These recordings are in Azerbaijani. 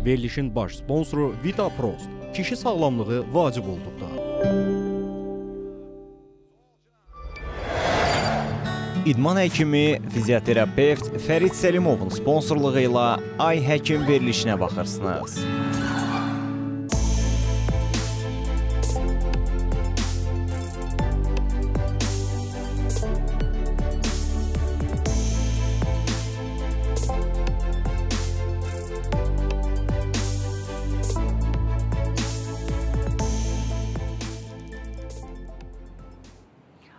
Verilişin baş sponsoru Vita Prost. Kişi sağlamlığı vacib olduqda. İdman həkimi, fizioterapevt Fərid Səlimovun sponsorluğu ilə Ay Həkim verilişinə baxırsınız.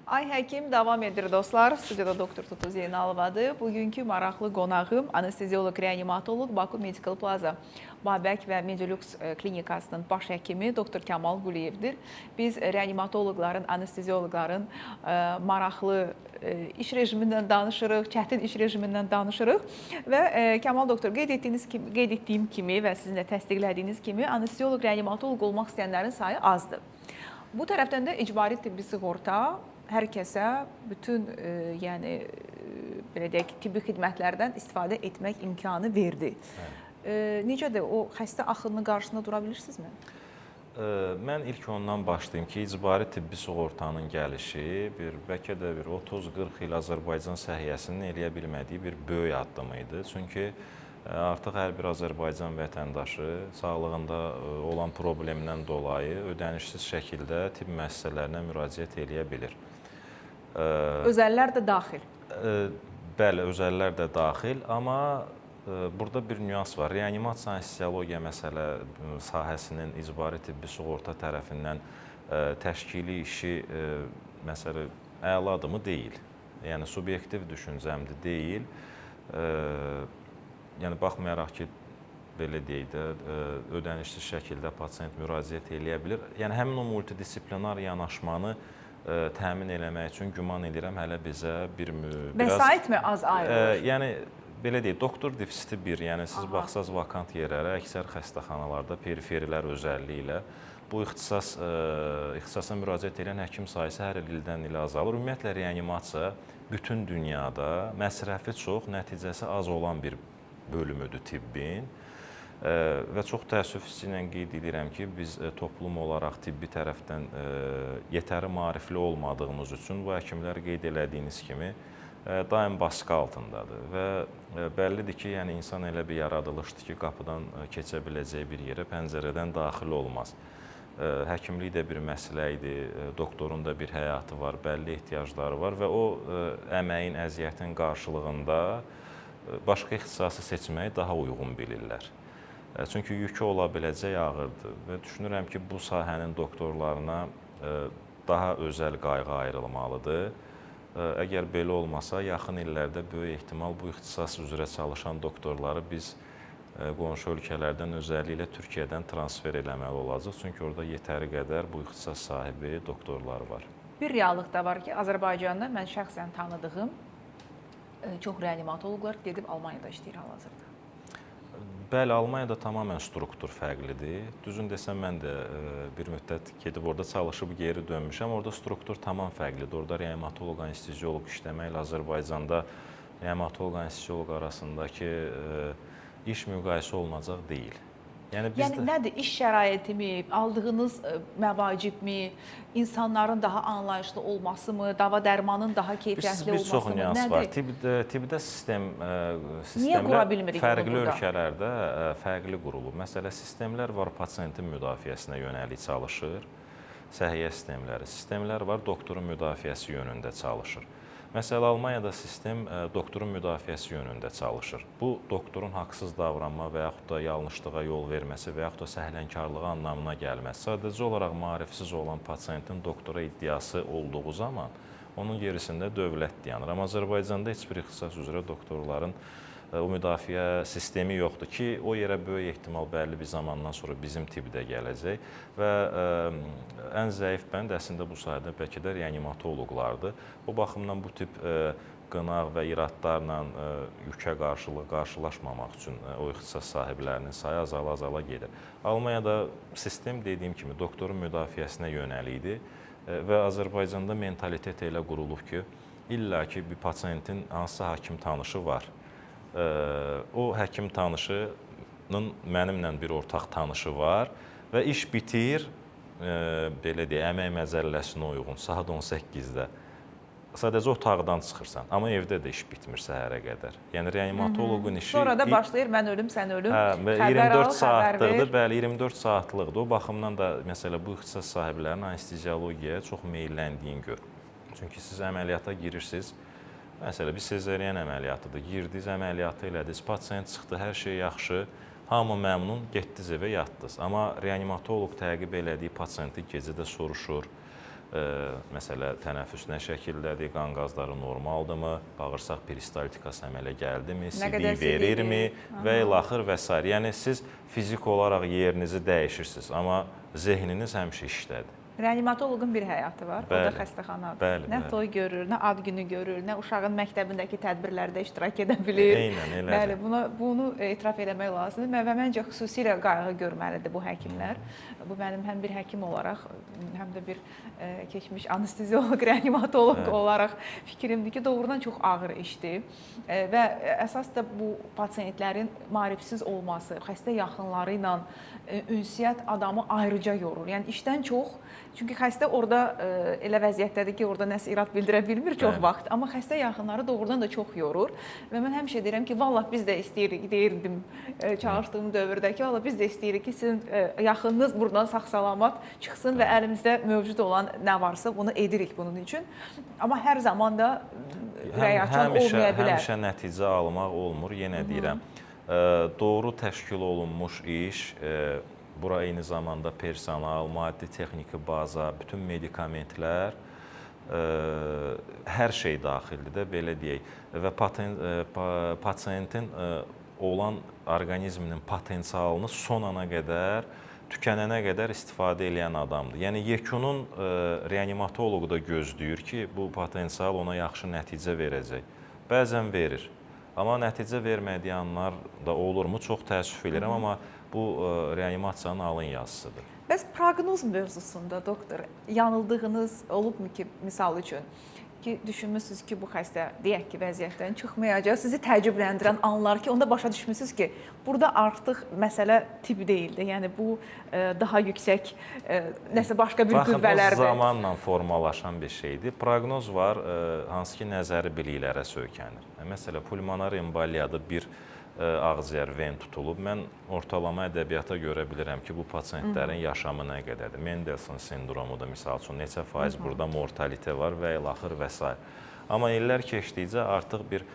Ay Həkim davam edir dostlar. Studiyada doktor Tutu Zeynalovadır. Bugünkü maraqlı qonağım anestezioloq, reanimatoloq Baku Medical Plaza Babək və Medilux klinikasının baş həkimi doktor Kamal Quliyevdir. Biz reanimatoloqların, anestezioloqların maraqlı iş rejimindən danışırıq, çətin iş rejimindən danışırıq və Kamal doktor qeyd etdiyiniz kimi, qeyd etdiyim kimi və sizin də təsdiqlədiyiniz kimi anestezioloq, reanimatoloq olmaq istəyənlərin sayı azdır. Bu tərəfdən də icbari tibbi sığorta hər kəsə bütün yəni belə deyək, tibbi xidmətlərdən istifadə etmək imkanı verdi. Necədir o xəstə axınının qarşısında dura bilirsinizmi? Mən ilk ondan başlayım ki, icbari tibbi sığortanın gəlişi bir bəlkə də bir 30-40 il Azərbaycan səhiyyəsinin eləyə bilmədiyi bir böyük addım idi. Çünki artıq hər bir Azərbaycan vətəndaşı sağlığında olan problemdən dolayı ödənişsiz şəkildə tibb müəssisələrinə müraciət eləyə bilir. Özəllər də daxil. Bəli, özəllər də daxil, amma burada bir nüans var. Reanimasiya anesteziologiya məsələ sahəsinin icbari tibbi sığorta tərəfindən təşkili işi məsələ əladımı deyil. Yəni subyektiv düşüncəmdir, deyil. Yəni baxmayaraq ki, belə deyək də, ödənişsiz şəkildə pasiyent müraciət eləyə bilir. Yəni həmin o multidisiplinar yanaşmanı təmin eləmək üçün güman edirəm hələ bizə bir biraz vəsaitmi az ayrılır? Yəni belə deyək, doktor defisiti bir, yəni siz baxsaz vakant yerlərə, əksər xəstəxanalarda periferilər özəlliyi bu ixtisas ixtisasa müraciət edən həkim sayısı hər il ildən ilə azalır. Ümumiyyətlə reanimasiya bütün dünyada məsrəfi çox, nəticəsi az olan bir bölümüdür tibbin. Və çox təəssüf hissi ilə qeyd edirəm ki, biz toplum olaraq tibbi tərəfdən yetəri maarifli olmadığımız üçün bu həkimlər qeyd elədiyiniz kimi daim baskı altındadır və bəllidir ki, yəni insan elə bir yaradılışdır ki, qapıdan keçə biləcəyi bir yerə pəncərədən daxil olmaz. Həkimlik də bir məsləkdir, doktorun da bir həyatı var, bəlli ehtiyacları var və o əməyin, əziyyətin qarşılığında başqa ixtisası seçməyi daha uyğun bilirlər. Çünki yükü ola biləcək ağırdır və düşünürəm ki, bu sahənin doktorlarına daha özəl qayğı ayrılmalıdır. Əgər belə olmasa, yaxın illərdə böyük ehtimal bu ixtisas üzrə çalışan doktorları biz qonşu ölkələrdən, özəlliklə Türkiyədən transfer eləməli olacaq. Çünki orada yetəri qədər bu ixtisas sahibi doktorlar var. Bir reallıq da var ki, Azərbaycanda mən şəxsən tanıdığım çox reanimatoloqlar gedib Almaniyada işləyir hal-hazırda. Bəli, Almaniyada tamamilə struktur fərqlidir. Düzün desəm, mən də bir müddət gedib orada çalışıb geri dönmüşəm. Orada struktur tamam fərqlidir. Orada reanimatoloq, anestezioloq işləməklə Azərbaycanda reanimatoloq, anestezioloq arasındakı iş müqayisə olunacaq deyil. Yəni bizdə... Yəni nədir? İş şəraitimi, aldığınız məvacibmi, insanların daha anlayışlı olmasımı, dava dərmanın daha keyfiyyətli olmasımı? Bir çox nüans var. Tibbdə sistemlər fərqli ölkələrdə fərqli qurulub. Məsələ sistemlər var, pasiyentin müdafiəsinə yönəlik çalışır, səhiyyə sistemləri. Sistemlər var, doktorun müdafiəsi yönündə çalışır. Məsələ Almaniyada sistem doktorun müdafiəsi yönündə çalışır. Bu, doktorun haqsız davranma və yaxud da yanlışlığa yol verməsi və yaxud da səhlənkarlığı anlamına gəlməz. Sadəcə olaraq maarifsiz olan pasiyentin doktora iddiası olduğu zaman onun gerisində dövlət dayanır. Amma Azərbaycanda heç bir ixtisas üzrə doktorların o müdafiə sistemi yoxdur ki, o yerə böyük ehtimal bəlli bir zamandan sonra bizim tibbdə gələcək və ən zəif bənd əslində bu sahədə bəlkə də reanimatoloqlardır. O baxımdan bu tip qınaq və iradlarla yükə qarşılaşmamaq üçün o ixtisas sahiblərinin sayı azala-azala gedir. Almaniyada sistem dediyim kimi doktorun müdafiəsinə yönəlik idi və Azərbaycanda mentalitet elə qurulub ki, illa ki bir pasiyentin hansısa həkim tanışı var. O həkim tanışı Mənimlə bir ortaq tanışı var və iş bitir, belə deyək, əmək məcəlləsinə uyğun saat 18-də. Sadəcə otaqdan çıxırsan, amma evdə də iş bitmir səhərə qədər. Yəni reanimatoloqun işi Sonra da başlayır mən ölüm, sən ölüm. Hə, və Xəbər 24 al, xəbər saatlıqdır, ver. bəli, 24 saatlıqdır. O baxımdan da məsələ bu ixtisas sahiblərinin anesteziologiyaya çox meyilləndiyini gör. Çünki siz əməliyyata girirsiniz. Məsələ bir sezaryen əməliyyatıdır. Girdiniz, əməliyyatı elədiniz, pasiyent çıxdı, hər şey yaxşı, hamı məmnun, getdiniz evə yatdınız. Amma reanimatoloq təqib elədiyi pasiyenti gecə də soruşur. Məsələ tənəffüs nə şəkildədir, qan qazları normaldırmı, bağırsaq peristaltikası əmələ gəldimi, sidik verirmi və ilaxır və sair. Yəni siz fizik olaraq yerinizi dəyişirsiniz, amma zehniniz həmişə işdədir. Reanimatoloqun bir həyatı var, o da Bəli. xəstəxanadır. Bəli, nə bəli. toy görür, nə ad günü görür, nə uşağın məktəbindəki tədbirlərdə iştirak edə bilir. Eynən elədir. Bəli, bunu etiraf eləmək lazımdır. Və məncə xüsusilə qayğı görməlidir bu həkimlər. Bu mənim həm bir həkim olaraq, həm də bir keçmiş anestezioloq, reanimatoloq olaraq fikrimdir ki, doğrudan çox ağır işdir. Və əsas da bu pasientlərin maarifsiz olması, xəstə yaxınları ilə ünsiyyət adamı ayrıca yorur. Yəni işdən çox, çünki xəstə orada elə vəziyyətdədir ki, orada nəsə irad bildirə bilmir çox vaxt, amma xəstə yaxınları doğrudan da çox yorur. Və mən həmişə deyirəm ki, vallah biz də istəyirik, deyirdim çalışdığım dövrdə ki, vallah biz də istəyirik ki, sizin yaxınınız buradan sağ-salamat çıxsın və əlimizdə mövcud olan nə varsa bunu edirik bunun üçün. Amma hər zaman da ürək açan olmaya bilər. Həmişə nəticə almaq olmur, yenə deyirəm. Doğru təşkil olunmuş iş, bura eyni zamanda personal, maddi texniki baza, bütün medikamentlər, hər şey daxildir də, belə deyək. Və pasientin olan orqanizminin potensialını son ana qədər, tükənənə qədər istifadə eləyən adamdır. Yəni yekunun reanimatoloqu da gözləyir ki, bu potensial ona yaxşı nəticə verəcək. Bəzən verir. Amma nəticə vermədiyi anlar da olurmu? Çox təəssüf edirəm, amma bu reanimasiyanın alın yazısıdır. Bəs proqnoz mövzusunda doktor, yanıldığınız olubmu ki, misal üçün ki, düşünmüsünüz ki, bu xəstə deyək ki, vəziyyətdən çıxmayacaq, sizi təəccübləndirən anlar ki, onda başa düşmüsünüz ki, burada artıq məsələ tibb deyildi. Yəni bu daha yüksək nəsə başqa bir Baxın, o qüvvələrdir. zamanla formalaşan bir şeydir. Proqnoz var, hansı ki, nəzəri biliklərə söykənir. Məsələ, pulmonar emboliyada bir ağciyər ven tutulub. Mən ortalama ədəbiyyata görə bilirəm ki, bu pasientlərin yaşamı nə qədərdir. Mendelson sindromu da misal üçün neçə faiz burada mortalite var və ilaxır və sair. Amma illər keçdikcə artıq bir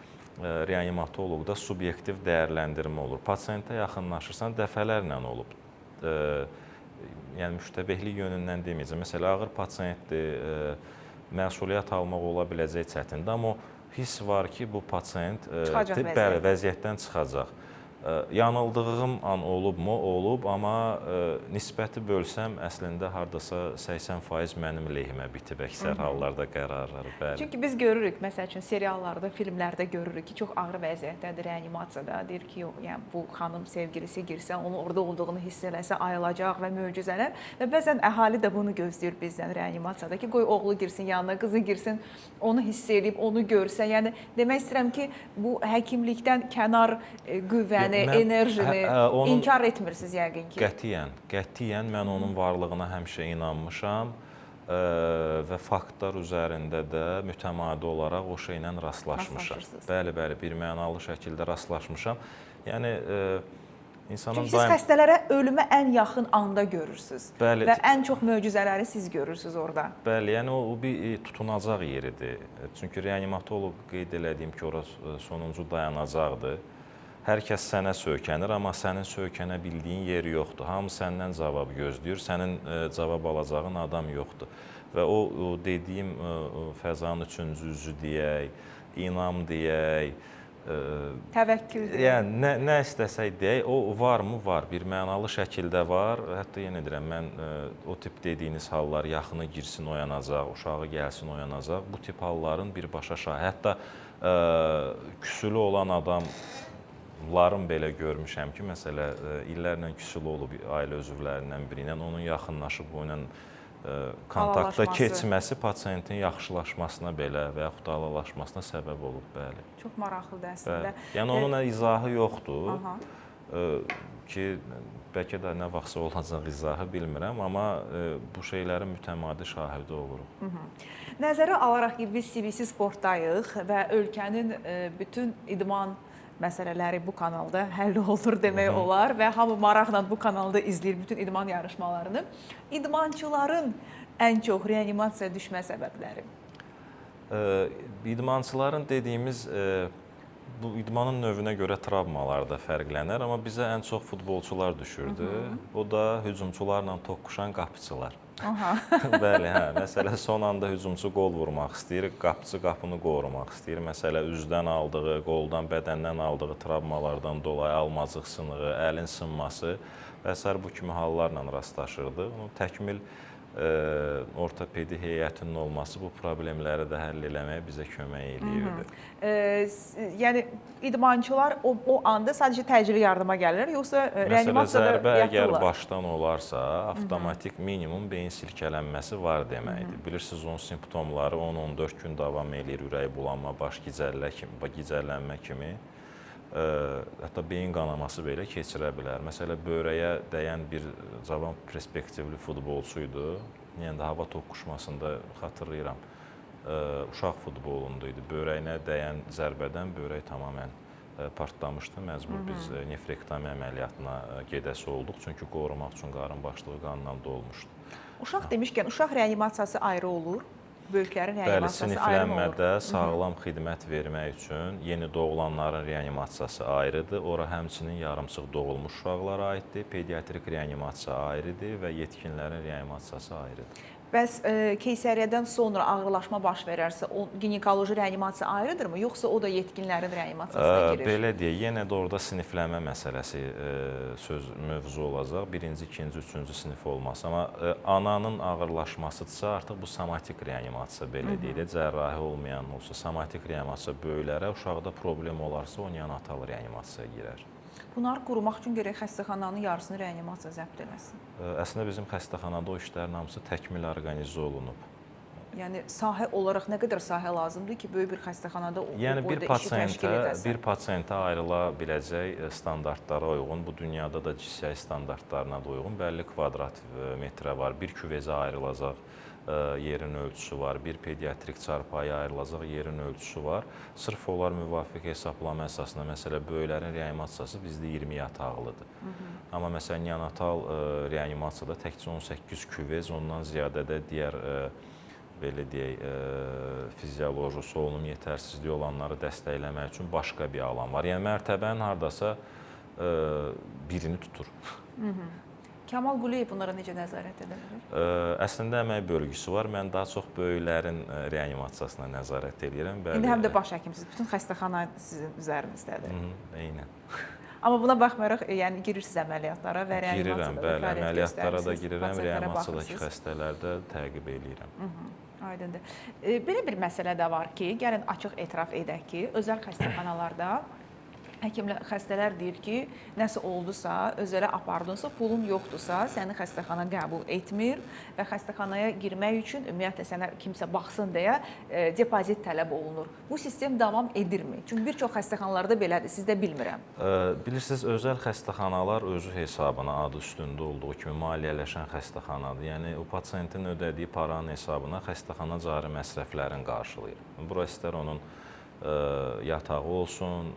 reanimatoloqda subyektiv dəyərləndirmə olur. Pasientə yaxınlaşırsan, dəfələrlə olub. Yəni müştəbehlik yönündən deməyəcəm. Məsələ, ağır pasientdir, məsuliyyət almaq ola biləcək çətindir, amma o hiss var ki, bu pasiyent bəli, vəziyyətdən çıxacaq. Yanıldığım an olubmu? Olub, amma nisbəti bölsəm, əslində hardasa 80% mənim lehimə bitib əksər hallarda qərarlar. Bəli. Çünki biz görürük, məsəl üçün seriallarda, filmlərdə görürük ki, çox ağır vəziyyətdədir reanimasiyada. Deyir ki, yox, yəni bu xanım sevgilisi girsə, onun orada olduğunu hiss eləsə ayılacaq və möcüzələr. Və bəzən əhali də bunu gözləyir bizdən reanimasiyada ki, qoy oğlu girsin yanına, qızı girsin, onu hiss eləyib, onu görsə. Yəni demək istəyirəm ki, bu həkimlikdən kənar qüvvəni, enerjini inkar etmirsiniz yəqin ki. Qətiyyən mən onun varlığına həmişə inanmışam və faktlar üzərində də mütəmadi olaraq o şeylə rastlaşmışam. Bəli, bəli, bir mənalı şəkildə rastlaşmışam. Yəni insanın Çünki siz xəstələrə ölümə ən yaxın anda görürsünüz. Bəli. Və ən çox möcüzələri siz görürsünüz orada. Bəli, yəni o bir tutunacaq yeridir. Çünki reanimatoloq qeyd elədiyim ki, ora sonuncu dayanacaqdır. Hər kəs sənə söykənir, amma sənin söykənə bildiyin yer yoxdur. Hamı səndən cavab gözləyir, sənin cavab alacağın adam yoxdur. Və o dediyim fəzanın üçüncü üzü deyək, inam deyək, təvəkkül deyək. Yəni nə istəsək deyək, o varmı? Var. Bir mənalı şəkildə var. Hətta yenə deyirəm, mən o tip dediyiniz hallar yaxını girsin oyanacaq, uşağı gəlsin oyanacaq. Bu tip halların birbaşa şahidi. Hətta küsülü olan adamların belə görmüşəm ki, məsələ illərlə küsülü olub ailə üzvlərindən biri ilə, onun yaxınlaşıb o ilə kontakta keçməsi pasientin yaxşılaşmasına belə və yaxud da alalaşmasına səbəb olub, bəli. Çox maraqlıdır əslində. Bəli. Yəni onun izahı yoxdur. Aha. Ki bəlkə də nə vaxtsa olacaq izahı bilmirəm, amma bu şeylərin mütəmadi şahidi oluruq. Nəzərə alaraq ki, biz CBC Sportdayıq və ölkənin bütün idman məsələləri bu kanalda həll olunur demək olar və hamı maraqla bu kanalda izləyir bütün idman yarışmalarını. İdmançıların ən çox reanimasiyaya düşmə səbəbləri. İdmançıların dediyimiz bu idmanın növünə görə travmalar da fərqlənər, amma bizə ən çox futbolçular düşürdü. O da hücumçularla toqquşan qapıçılar. Aha. Bəli, hə. Məsələ son anda hücumçu qol vurmaq istəyir, qapıçı qapını qorumaq istəyir. Məsələ üzdən aldığı, qoldan, bədəndən aldığı travmalardan dolayı almacıq sınığı, əlin sınması və sair bu kimi hallarla rastlaşırdıq. Onun təkmil ortopedi heyətinin olması bu problemləri də həll eləməyə bizə kömək eləyirdi. Yəni idmançılar o anda sadəcə təcili yardıma gəlirlər, yoxsa reanimasiyada zərbə əgər yatırlar? başdan olarsa, avtomatik minimum beyin silkələnməsi var deməkdir. Bilirsiniz, onun simptomları 10-14 gün davam eləyir, ürək bulanma, baş gicəllənmə kimi. Hətta beyin qanaması belə keçirə bilər. Məsələ böyrəyə dəyən bir cavan perspektivli futbolçu idi. Yəni də hava toqquşmasında xatırlayıram. Uşaq futbolunda idi. Böyrəyinə dəyən zərbədən böyrək tamamilə partlamışdı. Məcbur biz nefrektomiya əməliyyatına gedəsi olduq. Çünki qorumaq üçün qarın başlığı qanla dolmuşdu. Uşaq demişkən, uşaq reanimasiyası ayrı olur, böyüklərin Bəli, reanimasiyası ayrı mı olur? siniflənmədə sağlam xidmət vermək üçün yeni doğulanların reanimasiyası ayrıdır. Ora həmçinin yarımçıq doğulmuş uşaqlara aiddir, pediatrik reanimasiya ayrıdır və yetkinlərin reanimasiyası ayrıdır. Bəs keysəriyyədən sonra ağırlaşma baş verərsə, o ginekoloji reanimasiya ayrıdırmı, yoxsa o da yetkinlərin reanimasiyasına girir? Belə deyək, yenə də orada siniflənmə məsələsi söz mövzu olacaq. Birinci, ikinci, üçüncü sinif olması. Amma ananın ağırlaşmasıdırsa, artıq bu somatik reanimasiya belə deyək də, cərrahi olmayan olsa, somatik reanimasiya böyüklərə, uşaqda problem olarsa, o neonatal reanimasiyaya girər. Bunları qurmaq üçün gərək xəstəxananın yarısını reanimasiya zəbt eləsin. Əslində bizim xəstəxanada o işlərin hamısı təkmil organizə olunub. Yəni sahə olaraq nə qədər sahə lazımdır ki, böyük bir xəstəxanada o Yəni bir boyda işi təşkil edəsən? Bir pasientə ayrıla biləcək standartlara uyğun, bu dünyada da GCI standartlarına da uyğun bəlli kvadrat metrə var, bir küvezə ayrılacaq yerin ölçüsü var, bir pediatrik çarpayı ayrılacaq yerin ölçüsü var. Sırf onlar müvafiq hesablama əsasında, məsələ böyüklərin reanimasiyası bizdə 20 yataqlıdır. Amma məsələn neonatal reanimasiyada təkcə 18 küvez, ondan ziyadə də digər belə deyək, fizioloji solunum yetərsizliyi olanları dəstəkləmək üçün başqa bir alan var. Yəni mərtəbənin hardasa birini tutur. Kamal Quliyev bunlara necə nəzarət edə bilir? Əslində əmək bölgüsü var. Mən daha çox böyüklərin reanimasiyasına nəzarət eləyirəm. Bəli. İndi həm də baş həkimsiniz. Bütün xəstəxana sizin üzərinizdədir. Eynən. Amma buna baxmayaraq, yəni girirsiniz əməliyyatlara və Girirəm, reanimasiyada da bəli, fəaliyyət əməliyyatlara da göstərirsiniz, girirəm, pasientlərə reanimasiyadakı baxırsınız. xəstələrdə təqib eləyirəm. Aydındır. Belə bir məsələ də var ki, gəlin açıq etiraf edək ki, özəl xəstəxanalarda həkimlər, xəstələr deyir ki, nəsə oldusa, özələ apardınsa, pulun yoxdursa, səni xəstəxana qəbul etmir və xəstəxanaya girmək üçün ümumiyyətlə sənə kimsə baxsın deyə depozit tələb olunur. Bu sistem davam edirmi? Çünki bir çox xəstəxanalarda belədir, sizdə bilmirəm. Bilirsiniz, özəl xəstəxanalar özü hesabına adı üstündə olduğu kimi maliyyələşən xəstəxanadır. Yəni o pasientin ödədiyi paranın hesabına xəstəxana cari məsrəflərini qarşılayır. Bura istər onun yatağı olsun,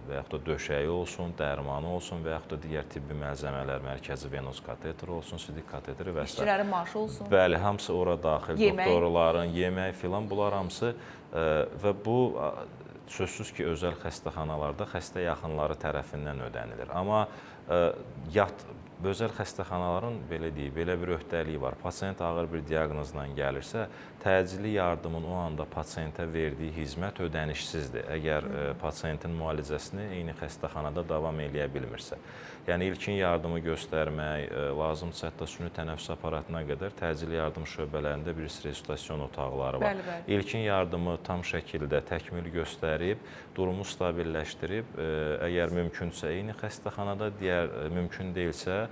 və yaxud da döşəyi olsun, dərmanı olsun və yaxud da digər tibbi məlzəmələr, mərkəzi venoz kateteri olsun, sidik kateteri və s. İşçilərin maaşı olsun. Bəli, hamısı ora daxil, Yemək. doktorların, yemək filan, bunlar hamısı və bu sözsüz ki, özəl xəstəxanalarda xəstə yaxınları tərəfindən ödənilir. Amma özəl xəstəxanaların belə deyək, belə bir öhdəliyi var. Pasient ağır bir diaqnozla gəlirsə, təcili yardımın o anda pasientə verdiyi xidmət ödənişsizdir. Əgər pasientin müalicəsini eyni xəstəxanada davam eləyə bilmirsə. Yəni ilkin yardımı göstərmək, lazımdırsa hətta süni tənəffüs aparatına qədər təcili yardım şöbələrində bir resusitasiyon otaqları var. Bəli, bəli. İlkin yardımı tam şəkildə təkmil göstərib, durumu stabilləşdirib, əgər mümkünsə eyni xəstəxanada, digər mümkün deyilsə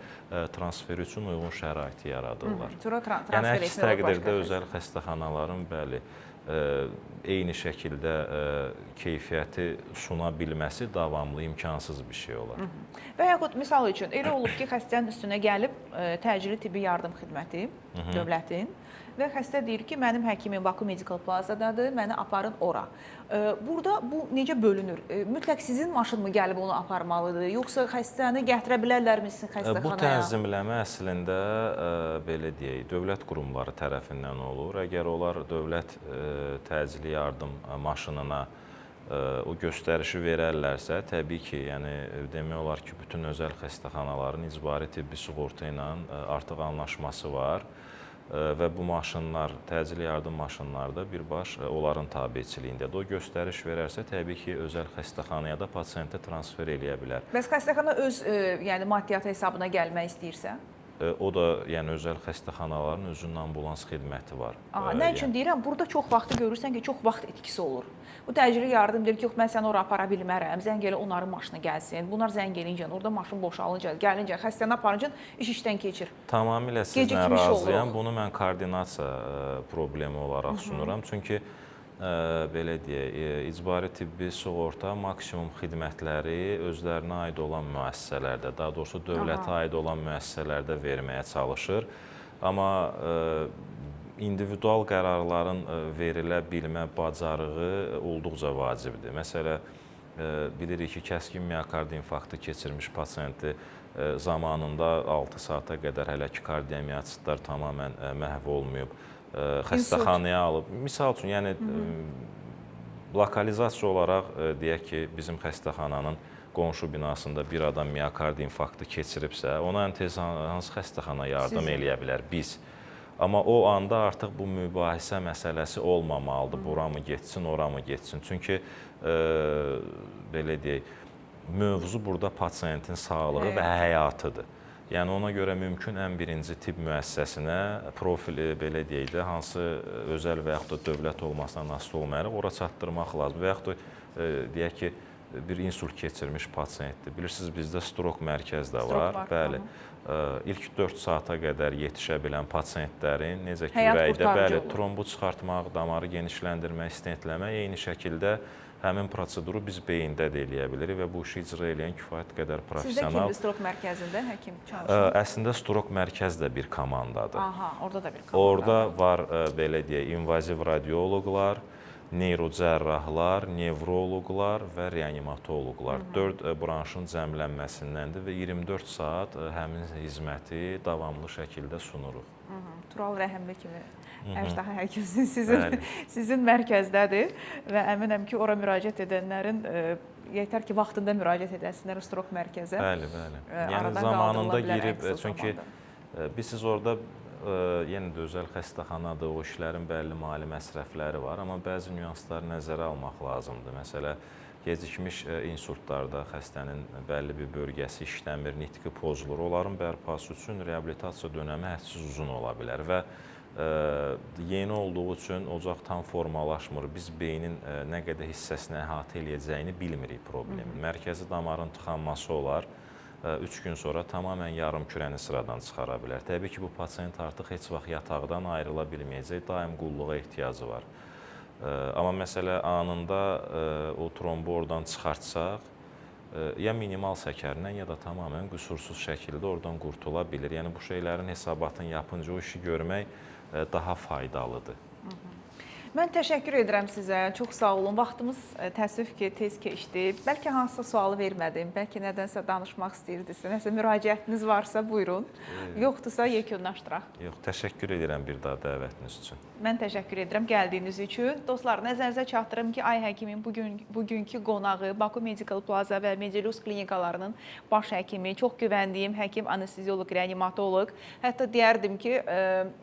transfer üçün uyğun şəraiti yaradırlar. Sonra Yəni transfer əks etmək təqdirdə özəl xəstəxanaların bəli, eyni şəkildə keyfiyyəti suna bilməsi davamlı imkansız bir şey olar. Və yaxud misal üçün elə olub ki, xəstənin üstünə gəlib təcili tibbi yardım xidməti dövlətin və xəstə deyir ki, mənim həkimim Baku Medical Plazadadır, məni aparın ora. Burada bu necə bölünür? Mütləq sizin maşın mı gəlib onu aparmalıdır, yoxsa xəstəni gətirə bilərlərmi sizin xəstəxanaya? Bu tənzimləmə əslində belə deyək, dövlət qurumları tərəfindən olur. Əgər onlar dövlət təcili yardım maşınına o göstərişi verərlərsə, təbii ki, yəni demək olar ki, bütün özəl xəstəxanaların icbari tibbi sığorta ilə artıq anlaşması var və bu maşınlar, təcili yardım maşınları da birbaş onların tabeçiliyindədir. O göstəriş verərsə, təbii ki, özəl xəstəxanaya da pasiyenti transfer eləyə bilər. Bəs xəstəxana öz yəni maddiyyatı hesabına gəlmək istəyirsə? O da, yəni özəl xəstəxanaların özünün ambulans xidməti var. Aha, nə üçün deyirəm? Burada çox vaxtı görürsən ki, çox vaxt itkisi olur. Bu təcili yardım deyir ki, yox, mən səni ora apara bilmərəm. Zəng elə onların maşını gəlsin. Bunlar zəng eləyincə, orada maşın boşalınca, gəlincə, xəstəni aparınca iş işdən keçir. Tamamilə sizlə razıyam. Bunu mən koordinasiya problemi olaraq sunuram. Çünki belə deyək, icbari tibbi sığorta maksimum xidmətləri özlərinə aid olan müəssisələrdə, daha doğrusu dövlətə aid olan müəssisələrdə verməyə çalışır. Amma individual qərarların verilə bilmə bacarığı olduqca vacibdir. Məsələ, bilirik ki, kəskin miokard infarktı keçirmiş pasiyenti zamanında 6 saata qədər hələ ki kardiomiositlər tamamilə məhv olmayıb, xəstəxanaya alıb. Misal üçün, yəni lokalizasiya olaraq deyək ki, bizim xəstəxananın qonşu binasında bir adam miokard infarktı keçiribsə, ona ən tez hansı xəstəxana yardım eləyə bilər? Biz. Amma o anda artıq bu mübahisə məsələsi olmamalıdır. Bura mı getsin, ora mı getsin? Çünki belə deyək, mövzu burada pasiyentin sağlığı və həyatıdır. Yəni ona görə mümkün ən birinci tibb müəssisəsinə profili belə deyək də, hansı özəl və yaxud da dövlət olmasından asılı olmayaraq ora çatdırmaq lazım. Və yaxud da deyək ki, bir insult keçirmiş pasiyentdir. Bilirsiniz, bizdə strok mərkəz də var. Bəli. İlk 4 saata qədər yetişə bilən pasiyentlərin necə ki ürəkdə, bəli, trombu çıxartmaq, damarı genişləndirmək, stentləmək, eyni şəkildə həmin proseduru biz beyində də eləyə bilirik və bu işi icra eləyən kifayət qədər professional. Sizdə kimdir strok mərkəzində həkim çalışır? Əslində strok mərkəz də bir komandadır. Aha, orada da bir komandadır. Orada var, belə deyək, invaziv radioloqlar, neyrocərrahlar, nevroloqlar və reanimatoloqlar. 4 branşın cəmlənməsindəndir və 24 saat həmin xidməti davamlı şəkildə sunuruq. Tural Rəhimli kimi əjdaha həkim sizin mərkəzdədir və əminəm ki, ora müraciət edənlərin yetər ki, vaxtında müraciət edəsinlər strok mərkəzə. Bəli, bəli. Yəni zamanında girib, çünki biz orada yenə də özəl xəstəxanadır, o işlərin bəlli mali məsrəfləri var, amma bəzi nüansları nəzərə almaq lazımdır. Məsələ, gecikmiş insultlarda xəstənin bəlli bir bölgəsi işləmir, nitqi pozulur. Onların bərpası üçün reabilitasiya dönəmi hədsiz uzun ola bilər və yeni olduğu üçün ocaq tam formalaşmır. Biz beynin nə qədər hissəsini əhatə eləyəcəyini bilmirik problemin. Mərkəzi damarın tıxanması olar. 3 gün sonra tamamilə yarım kürəni sıradan çıxara bilər. Təbii ki, bu pasiyent artıq heç vaxt yataqdan ayrıla bilməyəcək, daim qulluğa ehtiyacı var. Amma məsələ anında o trombu oradan çıxartsaq, ya minimal səkərlə, ya da tamamilə qüsursuz şəkildə oradan qurtula bilir. Yəni bu şeylərin hesabatını yapınca o işi görmək daha faydalıdır. Mən təşəkkür edirəm sizə. Çox sağ olun. Vaxtımız təəssüf ki, tez keçdi. Bəlkə hansısa sualı vermədim, bəlkə nədənsə danışmaq istəyirdinizsə, nəsə müraciətiniz varsa buyurun. Yoxdursa yekunlaşdıraq. Yox, təşəkkür edirəm bir daha dəvətiniz üçün. Mən təşəkkür edirəm gəldiyiniz üçün. Dostlar, nəzərinizə çatdırım ki, Ay Həkimin bugünkü qonağı Baku Medical Plaza və Medilus klinikalarının baş həkimi, çox güvəndiyim həkim, anestezioloq, reanimatoloq. Hətta deyərdim ki,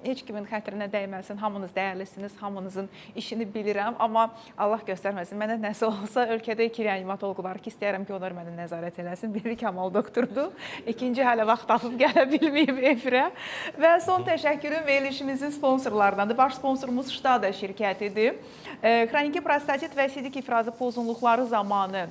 heç kimin xətrinə dəyməsin, hamınız dəyərlisiniz, hamınızın işini bilirəm, amma Allah göstərməsin, mənə nəsə olsa ölkədə 2 reanimatoloq var ki, istəyirəm ki, onlar mənə nəzarət eləsin. Biri Kamal doktordur, ikinci hələ vaxt tapıb gələ bilməyib efirə. Və son təşəkkürüm verilişimizin sponsorlarındandır. Baş sponsorumuz Ştada şirkətidir. Xroniki prostatit və sidik ifrazı pozunluqları zamanı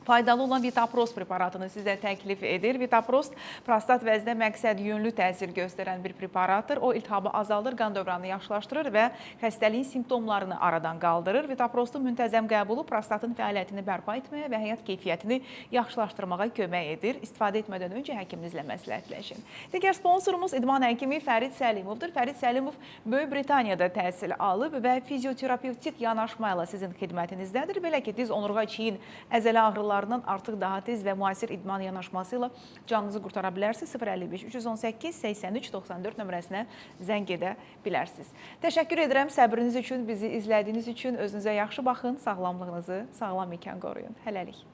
Faydalı olan Vitaprost preparatını sizə təklif edir. Vitaprost prostat vəzinə məqsəd yönlü təsir göstərən bir preparatdır. O iltihabı azaldır, qan dövranını yaxşılaşdırır və xəstəliyin simptomlarını aradan qaldırır. Vitaprostun müntəzəm qəbulu prostatın fəaliyyətini bərpa etməyə və həyat keyfiyyətini yaxşılaşdırmağa kömək edir. İstifadə etmədən öncə həkiminizlə məsləhətləşin. Digər sponsorumuz idman həkimi Fərid Səlimovdur. Fərid Səlimov Böyük Britaniyada təhsil alıb və fizioterapevtik yanaşma ilə sizin xidmətinizdədir. Belə ki, diz, onurğa, çiyin, əzələ ağrılarından artıq daha tez və müasir idman yanaşması ilə canınızı qurtara bilərsiniz. 055 318 83 94 nömrəsinə zəng edə bilərsiniz. Təşəkkür edirəm səbriniz üçün, bizi izlədiyiniz üçün. Özünüzə yaxşı baxın, sağlamlığınızı sağlam ikən qoruyun. Hələlik.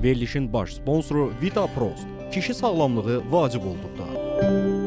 Verilişin baş sponsoru Vitaprost. Kişi sağlamlığı vacib olduqda.